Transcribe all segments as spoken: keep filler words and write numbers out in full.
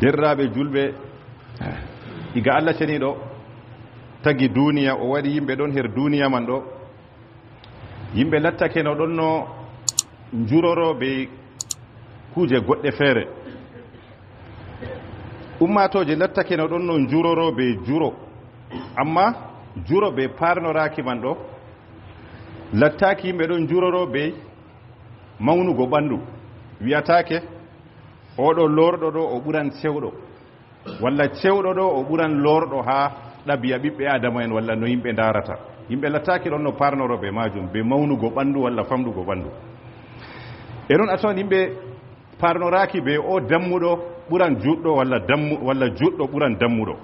Derraaɓe julɓe, iga Allah ceniiɗo tagi duuniya, o waɗi yimɓe ɗon her duuniya man ɗo. Yimɓe lattake no ɗon no njuroro be kuuje goɗɗe feere. Ummaatooje lattake no ɗon no njuroro be juro, amma juro be parnoraaki man ɗo lattaaki yimɓe ɗon njuroro be mawnugo ɓandu. Wi'ataake, "Oɗo lorɗo ɗo o ɓuran cewɗo," walla, "Cewɗo ɗo o ɓuran lorɗo haa ɗabiya ɓiɓɓe Aadama'en," walla no yimɓe ndarata. Yimɓe lattaaki ɗon no parnoro be maajum, be mawnugo ɓandu walla famɗugo ɓandu. E non a tawan yimɓe parnoraaki be o dammuɗo ɓuran juɗɗo walla dammu-, walla juɗɗo ɓuran dammuɗo.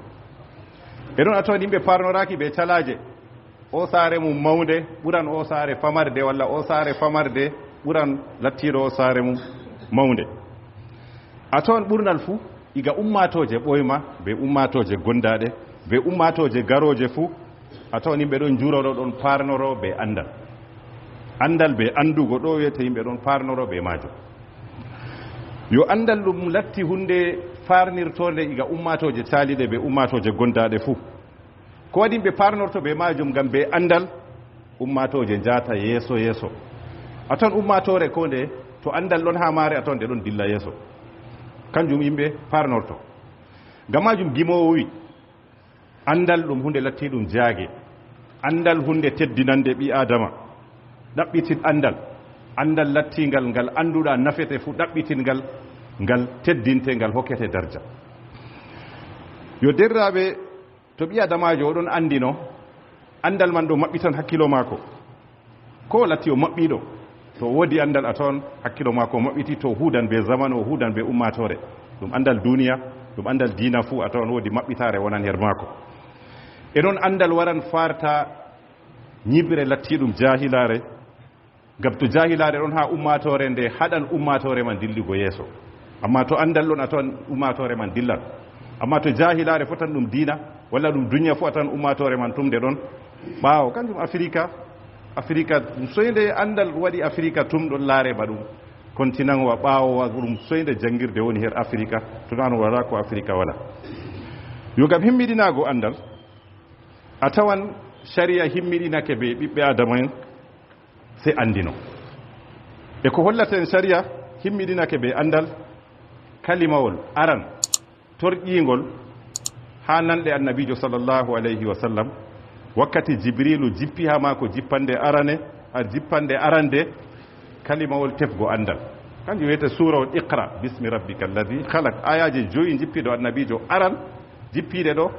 E non a tawan yimɓe parnoraaki be calaaje. O saare mum mawnde ɓuran o saare famarde, walla o saare famarde ɓuran lattiiɗo o saare mum mawnde. A tawan ɓurnal fuu, iga ummaatooje ɓooyma, be ummaatooje gondaaɗe, be ummaatooje garooje fuu, a tawan yimɓe ɗon njuroro, ɗon parnoro be anndal. Anndal be anndugo ɗo wi'ete yimɓe ɗon parnoro be maajum. Yo anndal ɗum latti huunde farnirtoonde iga ummaatooje caaliiɗe be ummaatooje gondaaɗe fuu. Ko waɗi ɓe parnorto be maajum? Ngam be anndal, ummaatooje njaata yeeso yeeso. A ton ummaatoore ko nde to anndal ɗon haa maare, a ton ɗe ɗon dilla yeeso. Kanjum yimɓe parnorto. Ngam maajum gimoowo wi, anndal ɗum huunde lattiiɗum jaage. Anndal huunde teddinande ɓii Aadama. Ɗaɓɓitin anndal. Anndal lattiingal ngal annduɗaa nafete fuu, ɗaɓɓitin ngal, ngal teddinte, ngal hokkete darja. Yo derraaɓe, to ɓii Aadamaajo oɗon anndino, anndal man ɗo maɓɓitan hakkilo maako. Ko latti o maɓɓiiɗo, to o woodi anndal a ton hakkilo maako o maɓɓiti, to o huudan be zamanu, o huudan be ummaatoore. Ɗum anndal duniya, ɗum anndal diina fuu a ton woodi maɓɓitaare wonan her maako. E non anndal waran farta nyiɓre lattiiɗum jaahilaare. Ngam to jaahilaare ɗon haa ummaatoore, nde haɗan ummaatoore man dillugo yeeso. Amma to anndal ɗon, a tawan ummaatoore man dillan. Amma to jaahilaare fotan ɗum diina, walla ɗum duniya fuu, a tawan ummaatoore man tum nde ɗon ɓaawo. Kanjum Afirika, Afirika, ɗum soynde anndal waɗi Afirika tum ɗon laare ba ɗum kontinan wa ɓaawo wa, ɗum soynde janngirde woni her Afirika, to naa ɗum walaa ko Afirika walaa. Yo ngam himmiɗinaago anndal, a tawan cariya himmiɗinake be ɓiɓɓe Aadama en, sey anndino. E ko hollata en sariya himmiɗinake be anndal, kalimawol aran torƴiingol haa nanɗe Annabiijo sallallahu alayhi wa sallam, wakkati Jibriilu jippi haa maako jippande arane, a jippande arande, kalimawol tefgo anndal. Kanjum wiyete suurawol Iqra bismi rabbika alladhi khalaq. Aayaaje joyi jippi ɗo Annabiijo aran, jippiiɗe ɗo,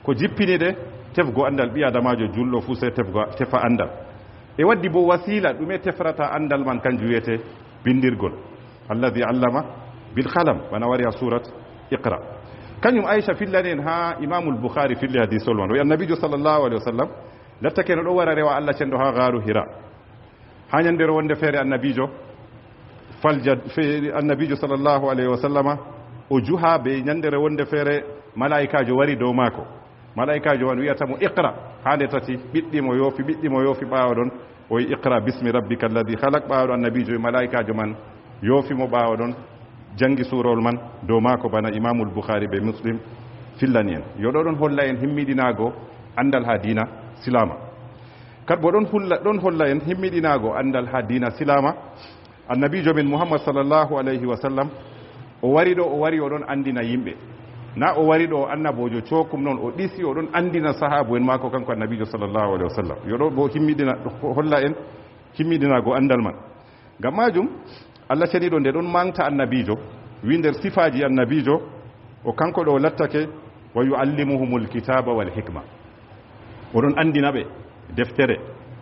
ko jippini ɗe tefgo anndal ɓii Aadamaajo julɗo fuu, sey tefgo, tefa anndal. E waddi bo wasiila ɗume tefrata anndal man, kanjum wiyete binndirgol. Alladhi allama bil qalam, bana wari ha surat Iqra. Kanjum Aisha fillani en ha Imamul Bukhari filli hadisol man. O wi Annabijo sallallahu alaihi wasallam lattake no ɗo wara rewa Allah cenɗo ha gaaru Hira. Ha nyandere wonde feere Annabijo falja, fe-, Annabijo sallallahu alaihi wasallama o juha be nyandere wonde feere malaa'ikaajo wari dow maako. Malaa'ikaajo man wi'ata mo, "Iqra," haa nde tati, ɓiɗɗi mo yoofi, ɓiɗɗi mo yoofi, ɓaawo ɗon o wi'i, "Iqra bismi rabbika alladhi khalaq." Ɓaawo ɗon Annabiijo e malaa'ikaajo man yoofi mo, ɓaawo ɗon janngi suurawol man dow maako, bana Imaamul Bukhari be Muslim fillani en. Yo ɗo ɗon holla en himmiɗinaago anndal haa diina Silaama. Kat bo ɗon hulla, ɗon holla en himmiɗinaago anndal haa diina Silaama. Annabiijo men Muhammad sallallahu alayhi wa sallam, o wari ɗo, o wari o ɗon anndina yimɓe. Na o wari ɗo annaboojo cookum non, o ɗisi o ɗon anndina sahaabu en maako, kanko Annabiijo sallallahu alayhi wa sallam. Yo ɗo bo himmiɗina, holla en himmiɗinaago anndal man. Ngam maajum, Allah ceniiɗo nde ɗon maŋgta Annabiijo, wi nder sifaaji Annabiijo, o kanko ɗo lattake, "Wa yu'allimuhumul kitaaba wal hikma." O ɗon anndina ɓe deftere,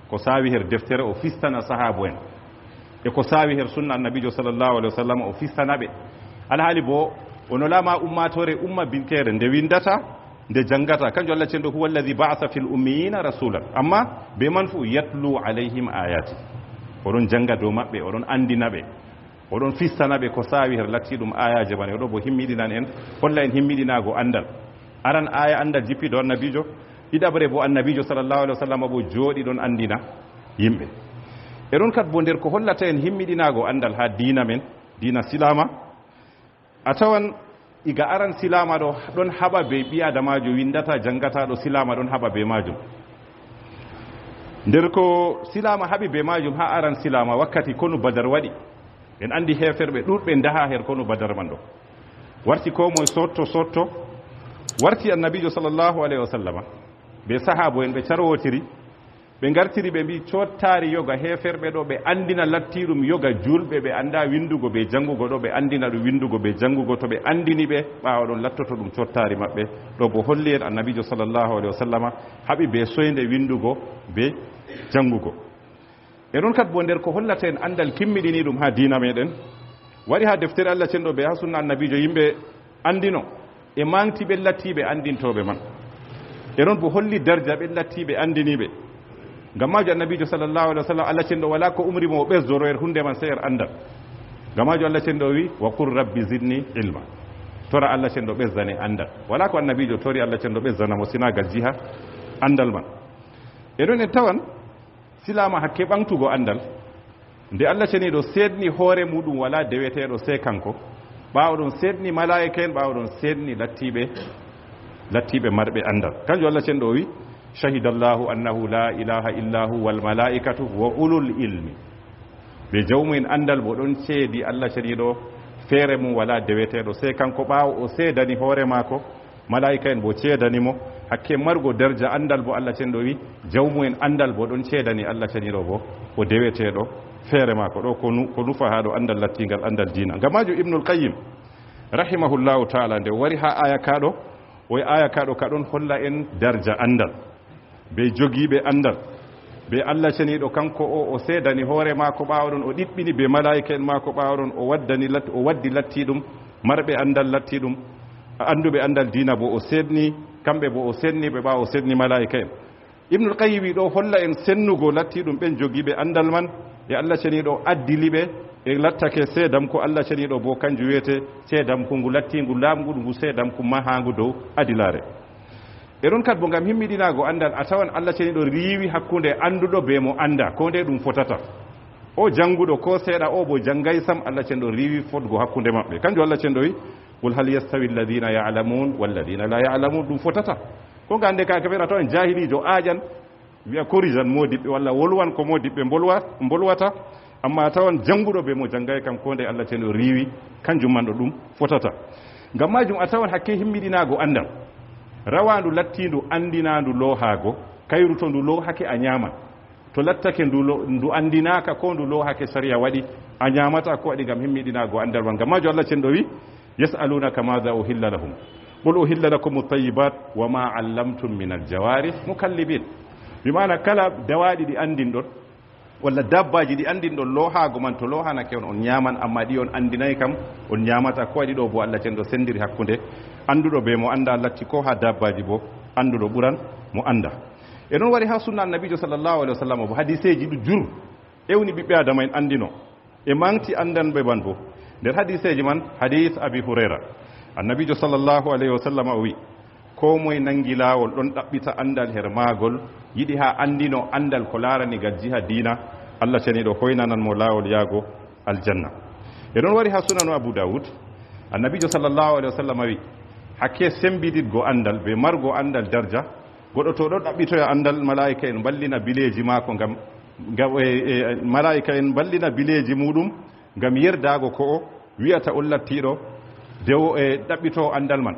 ko saawi her deftere, o fistana sahaabu en. E ko saawi her sunna Annabiijo sallallahu alaihi wasallam, o fistana ɓe. Alhaali bo, o nolaama ummaatoore, umma binkeere, nde winndata, nde janngata. Kanjum Allah cenɗo, "Huwa alladhi ba'atha fil ummiyina rasulan." Amma be man fu, "Yatlu alaihim ayati." O ɗon jannga dow maɓɓe, o ɗon anndina ɓe. O ɗon fistana ɓe ko saawi her latti ɗum aayaaje man. O ɗo bo himmiɗinan en, holla en himmiɗinaago anndal. Aran aaya anndal jippi dow Annabiijo, ɗiɗaɓre bo Annabiijo sallallahu alaihi wasallam bo jooɗi ɗon anndina yimɓe. E ɗon kat bo nder ko hollata en himmiɗinaago anndal haa diina men, diina Silaama, a tawan Iga aran silaama ɗo ɗon haɓa be ɓii adamaajo winndata, janngata ɗo silaama ɗon haɓa be maajum. Nder ko silaama haɓi be maajum haa aran silaama, wakkati konu Badar waɗi. En anndi heeferɓe ɗuuɗɓe ndaha her konu Badar man ɗo. Warti koo moy sootto, sootto. Warti Annabiijo sallallahu alayhi wa sallama be sahaabo'en ɓe carwootiri. Ɓe ngartiri ɓe mbi'i, coottaari yoga heeferɓe ɗo, ɓe anndina lattiiɗum yoga juulɓe ɓe anndaa winndugo be janngugo ɗo, ɓe anndina ɗum winndugo be janngugo. To ɓe anndini ɓe, ɓaawo ɗon lattoto ɗum coottaari maɓɓe. Ɗo bo holli en Annabiijo sallallahu alayhi wa sallama haɓi be soynde winndugo be janngugo. E ɗon kat bo nder ko hollata en anndal kimmiɗiniiɗum haa diina meɗen, wari haa deftere Allah cenɗo be haa sunna Annabiijo yimɓe anndino, e maŋgti ɓen lattiiɓe anndintooɓe man. E ɗon bo holli darja ɓen lattiiɓe anndiniiɓe. Ngam maajum Annabiijo sallallahu alayhi wa sallam, Allah cenɗo walaa ko umri mo o ɓesdoro er huunde man sey er anndal. Ngam maajum Allah cenɗo o wi, "Wa qul rabbi zidni ilma." Tora Allah cenɗo ɓesdane anndal. Walaa ko Annabiijo tori Allah cenɗo ɓesdana mo sinaa gal jiha anndal man. E ɗon en tawan silaama hakke ɓaŋgtugo anndal. Nde Allah ceniiɗo seedni hoore muuɗum walaa deweteeɗo sey kanko, ɓaawo ɗon seedni malaa'ika'en, ɓaawo ɗon seedni lattiiɓe, lattiiɓe marɓe anndal. Kanjum Allah cenɗo o wi, "Shahidallahu annahu la ilaha illa huwa wal malaa'ikatu wa ulul ilmi." Be jawmu'en anndal bo ɗon ceedi Allah ceniiɗo feere mum walaa deweteeɗo sey kanko, ɓaawo o seedani hoore maako, malaa'ika'en bo ceedani mo. Hakke margo darja anndal bo Allah cenɗo wi, jawmu'en anndal bo ɗon ceedani Allah ceniiɗo bo o deweteeɗo feere maako. Ɗo ko nu-, ko nufa haa ɗo anndal lattiingal anndal diina. Ngam maajum Ibnul Qayyim rahimahullahu ta'ala nde o wari haa aya ka ɗo, o wi aya ka ɗo ka ɗon holla en darja anndal. Be jogiiɓe anndal, be Allah ceniiɗo kanko o, o seedani hoore maako, ɓaawo ɗon o ɗiɗɓini be malaa'ika'en maako, ɓaawo ɗon o waddani lat-, o waddi lattiiɗum, marɓe anndal lattiiɗum, annduɓe anndal diina bo o seedni, kamɓe bo o seedni ɓe, ɓaawo o seedni malaa'ika'en. Ibnul Qayyim wi ɗo holla en sennugo lattiiɗum ɓen jogiiɓe anndal man, e Allah ceniiɗo addili ɓe, e lattake seedamku Allah ceniiɗo bo kanjum wiyete seedamku ngu lattiingu laaɓngu, ngu seedamku mahaangu dow adilaare. E ɗon kat bo ngam himmiɗinaago anndal, a tawan Allah ceniiɗo riiwi hakkunde annduɗo be mo anndaa, koo ndey ɗum fotata. O jannguɗo koo seeɗa, o bo janngay sam, Allah ceniiɗo riiwi fotgo hakkunde maɓɓe. Kanjum Allah ceniiɗo wi, "Qul hal yastawi alladhina ya'lamun walladhina la ya'lamun?" Ɗum fotata. Ko nga annde ka kafeera, a tawan jaahiliijo aaƴan, wi'a korijan moodiɓɓe walla wolwan ko moodiɓɓe mbolwa-, mbolwata, amma a tawan jannguɗo be mo janngay kam, koo ndey Allah ceniiɗo riiwi, kanjum man ɗo ɗum fotata. Ngam maajum a tawan hakke himmiɗinaago anndal, rawaandu lattiindu anndinaandu loohaago, kayru to ndu loohake a nyaaman. To lattake ndu lo-, ndu anndinaaka koo ndu loohake sariya waɗi, a nyaamata ko waɗi ngam himmiɗinaago anndal man. Ngam maajum Allah ceniiɗo wi, "Yas'alunaka madha uhilla lahum. Qul uhilla lakum at-tayyibat wa ma allamtum min al-jawarih mukallibin." Bi maana kala dawaaɗi ɗi anndinɗon, walla dabbaaji ɗi anndinɗon loohaago man, to loohanake on, on nyaaman, amma ɗi on anndinay kam, on nyaamata. Ko waɗi ɗo bo Allah ceniiɗo senndiri hakkunde annduɗo be mo anndaa, latti koo haa dabbaaji bo annduɗo ɓuran mo anndaa. E ɗon wari haa sunna Annabiijo sallallahu alayhi wa sallam bo hadiiseeji ɗi jur ewni ɓiɓɓe Aadama en anndino. E maŋgti anndanɓe man bo. Nder hadiiseeji man, hadiis Abi Hurayra. Annabiijo sallallahu alayhi wa sallam o wi, "Koo moye naŋgi laawol ɗon ɗaɓɓita anndal her maagol, yiɗi haa anndino anndal ko laarani gal jiha diina, Allah ceniiɗo hoynanan mo laawol yaago aljanna." E ɗon wari haa sunanu Abu Dawud. Annabiijo sallallahu alayhi wa sallam wi, hakke sembiditgo anndal be margo anndal darja, goɗɗo to ɗon ɗaɓɓitoya anndal, malaa'ika'en mballina bileeji maako ngam, ngam, e, e, malaa'ika'en mballina bileeji muuɗum ngam yerdaago ko o wi'ata on lattiiɗo dewo-, e, ɗaɓɓitoowo anndal man.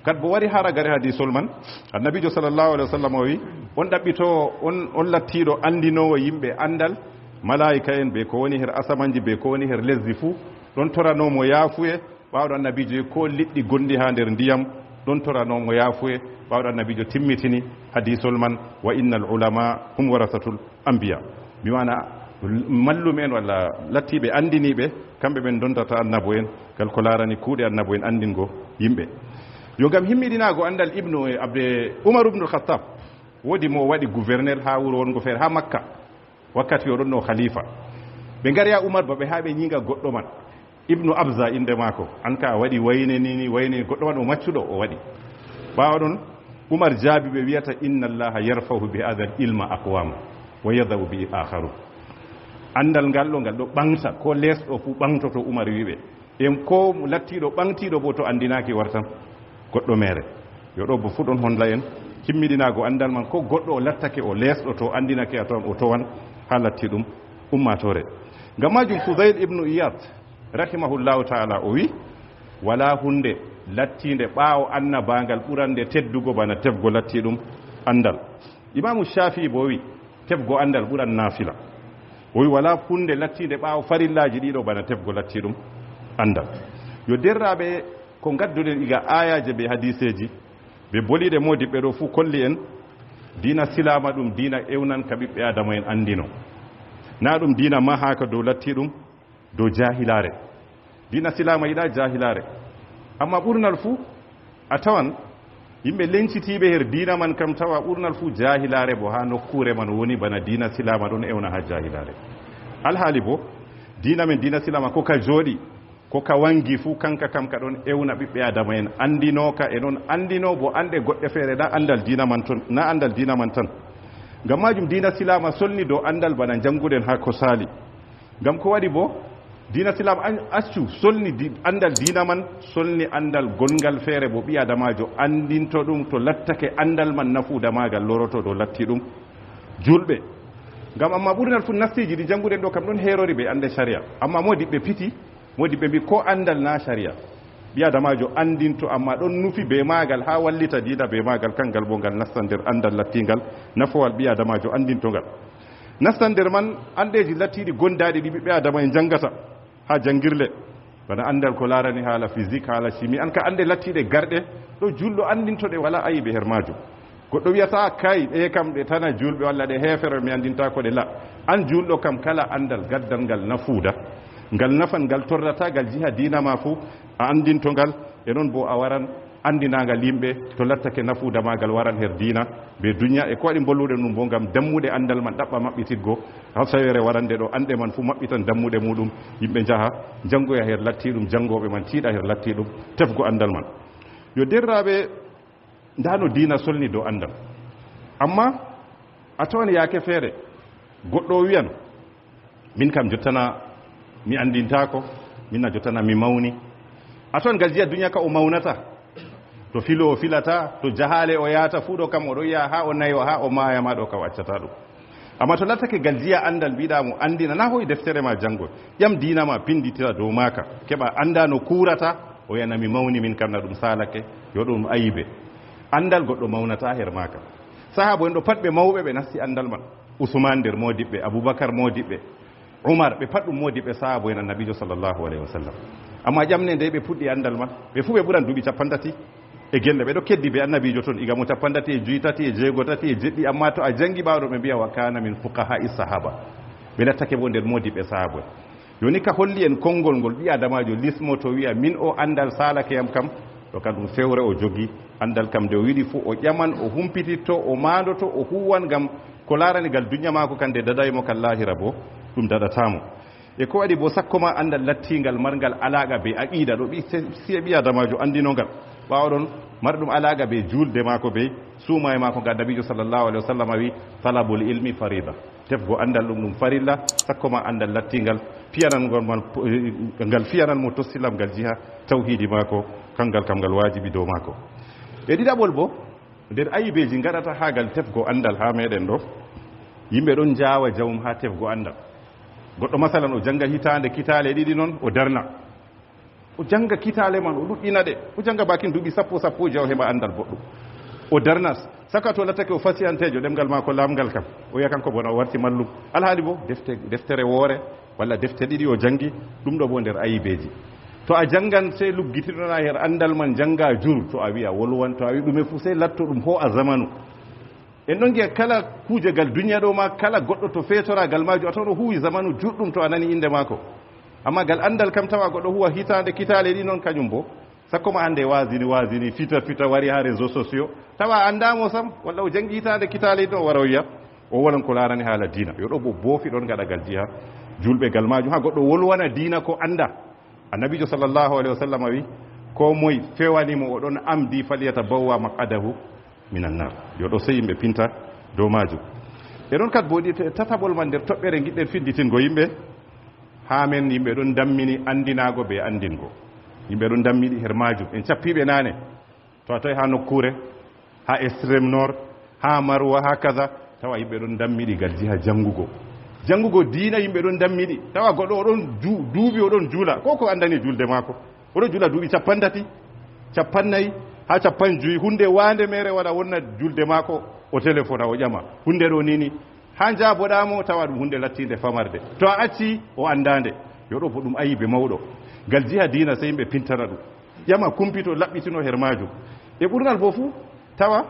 Kat bo wari haa ragare hadiisol man, Annabiijo sallallahu alayhi wa sallam o wi, on ɗaɓɓitoowo, on, on lattiiɗo anndinoowo yimɓe anndal, malaa'ika'en be ko woni her asamanji be ko woni her lesdi fuu, ɗon toranoo mo yaafuye, ɓaawo ɗon Annabiijo wi koo liɗɗi gonɗi haa nder ndiyam ɗon toranoo mo yaafuye. Ɓaawo ɗon Annabiijo timmitini hadiisol man, "Wa innal ulama hum warasatul anbiya." Bi maana, mallume en walla lattiiɓe anndiniiɓe, kamɓe ɓen ndontata annabo en, gal ko laarani kuuɗe annabo en anndingo yimɓe. Yo ngam himmiɗinaago anndal Ibnu, e, Abde, Umar ibnul Khattab, woodi mo o waɗi gouverneur haa wuro wongo feere, haa Makka. Wakkati o ɗonno khalifa, ɓe ngari haa Umar ba ɓe haa ɓe nyiiŋa goɗɗo man. Ibnu Abza innde maako. An ka a waɗi wayne ni, ni wayne, goɗɗo man o maccuɗo o waɗi. Ɓaawo ɗon, Umar jaabi ɓe wi'ata, "Inna Allaha yarfa'u bi hadha al-ilma aqwama wa yadha'u bi akharun." Anndal ngal ɗo, ngal ɗo ɓaŋgta, ko leesɗo fuu ɓaŋgtoto, Umar wi'i ɓe. En ko lattiiɗo ɓaŋtiiɗo bo to anndinaaki wartan goɗɗo meere. Yo ɗo bo fu ɗon honla en kimmiɗinaago anndal man, ko goɗɗo o lattake o leesɗo to anndinake a tawan o towan haa latti ɗum ummaatoore. Ngam maajum Fudayl ibnu Iyad rahimahullahu ta'ala o wi, "Walaa huunde lattiinde ɓaawo annabaangal ɓurande teddugo bana tefgo lattiiɗum anndal." Imaamu Shafi'i bo wi, "Tefgo anndal ɓuran naafila." O wi, "Walaa huunde lattiinde ɓaawo farillaaji ɗiɗo bana tefgo lattiiɗum anndal." Yo derraaɓe, ko ngadduɗen iga aayaaje be hadiiseeji be boliiɗe moodiɓɓe ɗo fuu kolli en diina silaama ɗum diina ewnan ka ɓiɓɓe Aadama en anndino. Naa ɗum diina mahaaka dow lattiiɗum dow jaahilaare. Diina silaama yiɗaa jaahilaare. Ammaa ɓurnal fuu, a tawan yimɓe lencitiiɓe her diina man kam tawa ɓurnal fuu jaahilaare bo haa nokkuure man woni bana diina silaama ɗon ewna haa jaahilaare. Alhaali bo, diina men, diina silaama ko ka jooɗi, ko ka waŋgi fuu, kanka kam ka ɗon ewna ɓiɓɓe Aadama en anndinooka, e non anndinoo bo anɗe goɗɗe feere, na anndal diina man ton, na anndal diina man tan. Ngam maajum diina silaama solni dow anndal bana njannguɗen haa ko saali. Ngam ko waɗi bo, diina silaam an-, accu, solni di-, anndal diina man, solni anndal gongal feere bo ɓii Aadamaajo anndinto ɗum, to lattake anndal man nafuuda maagal loroto dow latti ɗum juulɓe. Ngam ammaa ɓurnal fuu nastiiji ɗi jannguɗen ɗo kam ɗon heerori ɓe annde sariya. Ammaa moodiɓɓe piti, moodiɓɓe mbi ko anndal na sariya. Ɓii Aadamaajo anndinto, ammaa ɗon nufi be maagal haa wallita diina be maagal, kangal bo ngal nasta nder anndal lattiingal nafowal ɓii Aadamaajo anndinto ngal. Nastan nder man anɗeeji lattiiɗi gondaaɗi ɗi ɓiɓɓe Aadama en njanngata haa janngirle, bana anndal ko laarani haala physique, haala chimie, an ka anɗe lattiiɗe garɗe, ɗo juulɗo anndinto ɗe walaa ayibe her maajum. Goɗɗo wi'ataa, "Kay, ɗe kam ɗe tana juulɓe walla ɗe heefere, mi anndintaako ɗe." La, an juulɗo kam, kala anndal gaddal ngal nafuuda, ngal nafan, ngal torrata, ngal jiha diina ma fuu, a anndinto ngal, e non bo a waran anndinaangal yimɓe, to lattake nafuuda maagal waran her diina be dunya. E ko waɗi mbolluɗen ɗum bo ngam dammuɗe anndal man ɗaɓɓa maɓɓititgo, haa sawere warande ɗo anɗe man fuu maɓɓitan dammuɗe muuɗum, yimɓe njaha njanngoya her lattiiɗum, janngooɓe man tiiɗa her lattiiɗum tefgo anndal man. Yo derraaɓe, ndaa no diina solni dow anndal. Ammaa a tawan yaake feere goɗɗo o wi'an, "Min kam jottana mi anndintaako, min na jottana mi mawni." A tawan ngal jiya dunya ka o mawnata. To filo o filata, to jahaale o yahata fuu ɗo kam o ɗo yi'a haa o nayo, haa o maaya ma ɗo ka o accata ɗum. Ammaa to lattake ngal jiya anndal mbiɗa mo anndina, na hoy deftere ma janngo, ƴam diina ma pinnditira dow maaka, keɓa annda no kuurata, o wi'ana mi mawni min kam na ɗum saalake, yo ɗum ayibe. Anndal goɗɗo mawnata her maaka. Sahaabo en ɗo pat ɓe mawɓe, ɓe nasti anndal man. Usman nder moodiɓɓe, Abubakar moodiɓɓe, Umar, ɓe pat ɗum moodiɓɓe sahaabo en Annabiijo sallallahu alayhi wa sallam. Ammaa ƴamne nde ɓe puɗɗi anndal man, ɓe fuu ɓe ɓuran duuɓi cappanɗe tati e gelle. Ɓe ɗo keddi be Annabiijo ton, iga mo cappanɗe tati e joy, tati e jeego, tati e jeɗɗi. Ammaa to a janngi ɓaawo ɗo, ɓe mbi'a wa kana min fuqaha'i sahaba. Ɓe lattake bo nder moodiɓɓe sahaabo en. Jooni ka holli en konngol ngol ɓii Aadamaajo lismoto wi'a, "Min o anndal saalake yam kam." Ɗo kam ɗum fewre o jogi. Anndal kam nde o yiɗi fuu o ƴaman, o humpititto, o maandoto, o huuwan ngam ko laarani ngal dunya maako kan nde daɗay mo, kan laahira bo ɗum daɗataa mo. E ko waɗi bo sakko ma anndal lattiingal marngal alaaqa be aqiida ɗo ɓi-, se-, siye ɓii Aadamaajo anndino ngal. Ɓaawo ɗon marɗum alaaqa be juulde maako be suumaye maako nga Nabiijo sallallahu alaihi wa sallam wi, "Talabul ilmi farida." Tefgo anndal ɗum, ɗum farilla, sakko ma anndal lattiingal, piyanal ngol man, eh, ngal fiyanal mo tossilam ngal jiha tawhiidi maako, kangal kam ngal waajibi dow maako. E ɗiɗaɓol bo, nder ayibeeji ngaɗata haa ngal tefgo anndal haa meɗen ɗo, yimɓe ɗon njaawa jawum haa tefgo anndal. Goɗɗo masalan o jannga hitaande kitaale ɗiɗi non, o darna. O jannga kitaale man, o ɗuɗɗina ɗe. O jannga bakin duuɓi sappo, sappo e jowo, heɓa anndal boɗɗum. O darnas. Saka to lattake o fasiyanteejo, ɗemngal maako laamngal kam. O wi'a kanko bona o warti mallum. Alhaali bo, defte, deftere woore, walla defte ɗiɗi o janngi, ɗum ɗo bo nder ayibeeji. To a janngan, sey luggitinona her anndal man, jannga jur, to a wi'a wolwan, to a wi'a ɗume fu, sey latto ɗum hoo'a zamanu. En ɗon ngi'a kala kuuje gal dunya ɗo ma, kala goɗɗo to feetoragal maajum, a tawan o huwi zamanu juɗɗum to a nani innde maako. Ammaa gal anndal kam tawa goɗɗo huwa hitaande kitaale ɗi non kañum bo. Sakko ma hannde waazini, waazini, fita, fita, wari haa réseaux sociaux. Tawa a anndaa mo sam, walla o janngi hitaande kitaale ɗi non, o wara o yi'a, o wolan ko laarani haala diina. Yo ɗo bo boofi ɗon ngaɗa gal jiha juulɓe gal maajum. Haa goɗɗo wolwana diina ko anndaa. Annabiijo sallallahu alaihi wa sallam wi, "Ko moy fewani mo o ɗon amdi, falyatabawwa maq'adahu minan nar." Yo ɗo sey yimɓe pinta dow maajum. E ɗon kat bo ɗi tataɓol man nder toɓɓere ngiɗɗen fidditingo yimɓe. Haa men yimɓe ɗon ndammini anndinaago bee anndingo. Yimɓe ɗon ndammini her maajum. En cappiiɓe naane. To a tawi haa nokkuure, haa Extrême Nord, haa Marwa, haa kaza, tawa yimɓe ɗon ndammini gal jiha janngugo. Janngugo diina yimɓe ɗon ndammini. Tawa goɗɗo o ɗon ju-, duuɓi o ɗon juula. Ko ko anndani juulde maako? O ɗon juula duuɓi cappanɗe tati, cappannayi, haa cappanɗe jowi. Huunde waande mere waɗa wonna juulde maako, o telefona, o ƴama. Huunde ɗo nii nii. Haa njaaboɗaa mo, tawa ɗum huunde lattiinde famarde. To a acci, o anndaande. Yo ɗo bo ɗum ayibe mawɗo. Ngal jiha diina sey yimɓe pintana ɗum. Ƴama kumpito laɓɓitino her maajum. E ɓurnal boo fuu, tawa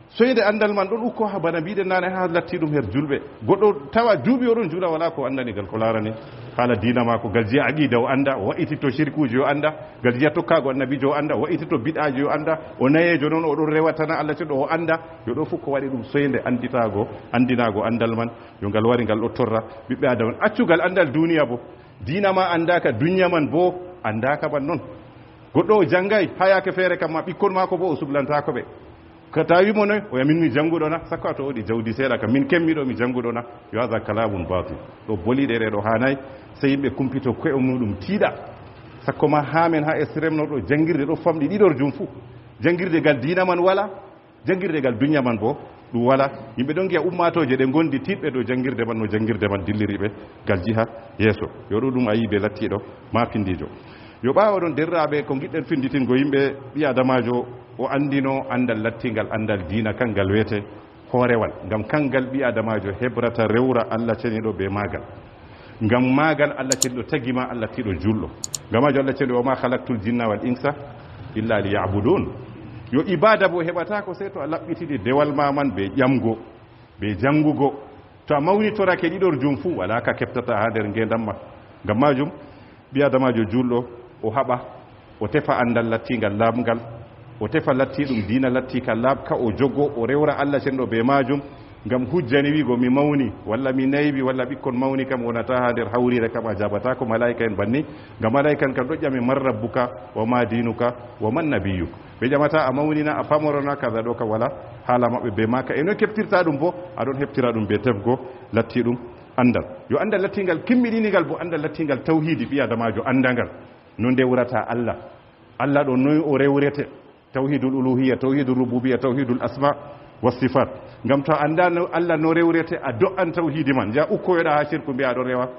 soyde anndal man ɗon ukko haa bana mbiɗen naane haa latti ɗum her juulɓe. Goɗɗo tawa duuɓi o ɗon juula walaa ko anndani ngal ko laarani haala diina maako. Ngal jiha aqiida o annda, o wa'ititto shirkuuji o annda, ngal jiha tokkaago annabiijo o annda, o wa'ititto bid'aaji o annda, o nayeejo noon o ɗon rewa tan Allah cenɗo o annda. Yo ɗo fuu ko waɗi ɗum soyde annditaago, anndinaago anndal man. Yo ngal wari ngal ɗo torra ɓiɓɓe Aadama. Accugal anndal duuniya bo. Diina ma anndaaka, dunya man bo anndaaka ban non. Goɗɗo o janngay, haa yaake feere kam ma ɓikkon maako bo o sublantaako ɓe. Ka tawi mo noy, o ya min mi jannguɗo na, sakko a to woodi jawdi seeɗa kam, min kemmiɗo mi jannguɗo na, yo haza kalamun batil. Ɗo boli ɗe ɗo haanay, sey yimɓe kumpito ko'e muɗum tiiɗa. Sakko ma haa men haa Extrême Nord ɗo janngirde ɗo famɗi ɗiɗorjum fuu. Janngirde gal diina man wala, janngirde gal dunya man bo ɗum wala. Yimɓe ɗon ngi'a ummaatooje ɗe ngondi tiiɗɓe dow janngirde man, no janngirde man dilliri ɓe gal jiha yeeso. Yo ɗo ɗum ayibe lattiiɗo ma pindiijo. Yo ɓaawo ɗon, derraaɓe, ko ngiɗɗen finditingo yimɓe, ɓii Aadamaajo o anndino anndal lattiingal, anndal diina, kanngal wiyete hoorewal. Ngam kanngal ɓii Aadamaajo hebrata rewra Allah ceniiɗo bee maagal. Ngam maagal Allah ceniiɗo tagi ma, Allah tiiɗo juulɗo. Ngam maajo Allah ceniiɗo, "Wa ma khalaqtul jinna wal insa illa liya'budun." Yo ibaada bo heɓataako sey to a laɓɓitini dewal ma man bee ƴamgo, bee janngugo. To a mawnitorake ɗiɗorjum fuu, walaa ka keɓtata haa nder ngeendam ma. Ngam maajum, ɓii Aadamaajo juulɗo, o haɓa, o tefa anndal lattiingal laaɓngal, o tefa lattiiɗum diina lattiika laaɓka, o jogo, o rewra Allah cenɗo bee maajum, ngam hujjani wi'go, "Mi mawni," walla, "Mi naywi," walla, "Ɓikkon mawni kam wonata haa nder hawriire kam, a jaabataako malaa'ika en banni." Ngam malaa'ika en kam ɗo ƴame, "Man rabbuka, wa ma diinuka, wa man nabiyyuk?" Ɓe ƴamata, "A mawni na, a pamaro na?" Kaza ɗo kam wala haala maɓɓe bee maaka. E noy keɓtirta ɗum bo? A ɗon heɓtira ɗum bee tefgo lattiiɗum anndal. Yo anndal lattiingal kimmiɗiniigal bo anndal lattiingal tawhiidi ɓii Aadamaajo annda ngal. No nde wurata Allah. Allah ɗo noy o rewrete? Tawhiidul uluhiyya, tawhiidul rububiyya, tawhiidul asma wa sifat. Ngam to a annda no Allah no rewrete, a do'an tawhiidi man. Nja ukkoyoɗa haa shirku mbi'a a ɗo rewa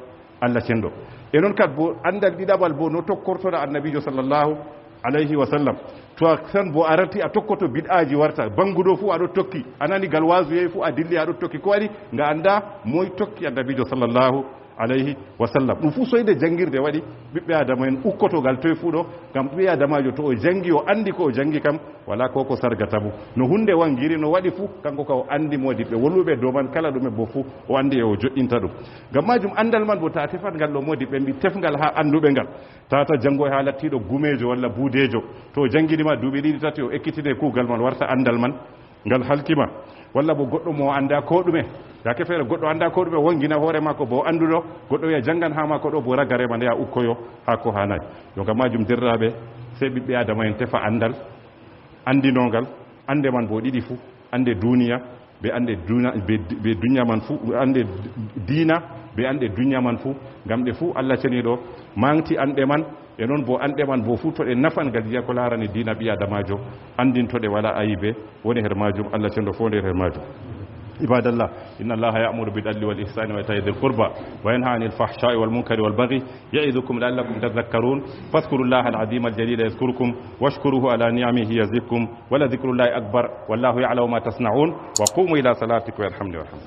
Allah cenɗo. E non kad bo anndal ɗiɗaɓal bo no tokkortoɗa annabiijo sallallahu alayhi wa sallam. To a tan bo a arti a tokkoto bid'aaji warta. Bannguɗo fuu a ɗo tokki. A nani gal waazu yehi fuu a dilli a ɗo tokki. Ko waɗi? Nga annda moy tokki annabiijo sallallahu alayhi wa sallam. Ɗum fuu soyde janngirde waɗi ɓiɓɓe Aadama en ukkotogal toye fuu ɗo, ngam ɓii Aadamaajo to o janngi, o anndi ko o janngi kam, walaa ko ko sargata mo. No huunde wangiri, no waɗi fuu, kanko ka o anndi moodiɓɓe wolwuɓe dow man, kala ɗume bo fuu, o anndi e o joɗɗinta ɗum. Ngam maajum anndal man bo ta tefat ngal ɗo moodiɓɓe mbi tefngal haa annduɓe ngal. Tata janngo haa lattiiɗo gumeejo walla buudeejo. To o janngini ma duuɓi ɗiɗi tati, o ekkitine kuugal man, warta anndal man ngal halki ma. Walla bo goɗɗo mo annda ko ɗume. Yaake feere goɗɗo annda ko ɗume, wongina hoore maako bo annduɗo, goɗɗo wi'a janngan haa maako ɗo bo ragare ma ndeya ukkoyo haa ko haanaay. Yo ngam maajum, derraaɓe, sey ɓiɓɓe Aadama en tefa anndal, anndinongal, annde man bo ɗiɗi fuu, annde duuniya, be annde duuna-, be, be dunya man fuu, annde diina, be annde dunya man fuu, ngam ɗe fuu Allah ceniiɗo maŋgti anɗe man, e non bo anɗe man bo fuu to ɗe nafan ngam jiya ko laarani diina ɓii Aadamaajo, anndinto ɗe wala ayibe, woni her maajum, Allah cenɗo foo nder her maajum. عباد الله، إن الله يأمر بالعدل والإحسان وإيتاء ذي القربى وينهى عن الفحشاء والمنكر والبغي يعظكم لعلكم تذكرون. فاذكروا الله العظيم الجليل يذكركم واشكروه على نعمه يزدكم ولذكر الله أكبر والله يعلم ما تصنعون. وقوموا إلى صلاتكم يرحمني ويرحمكم.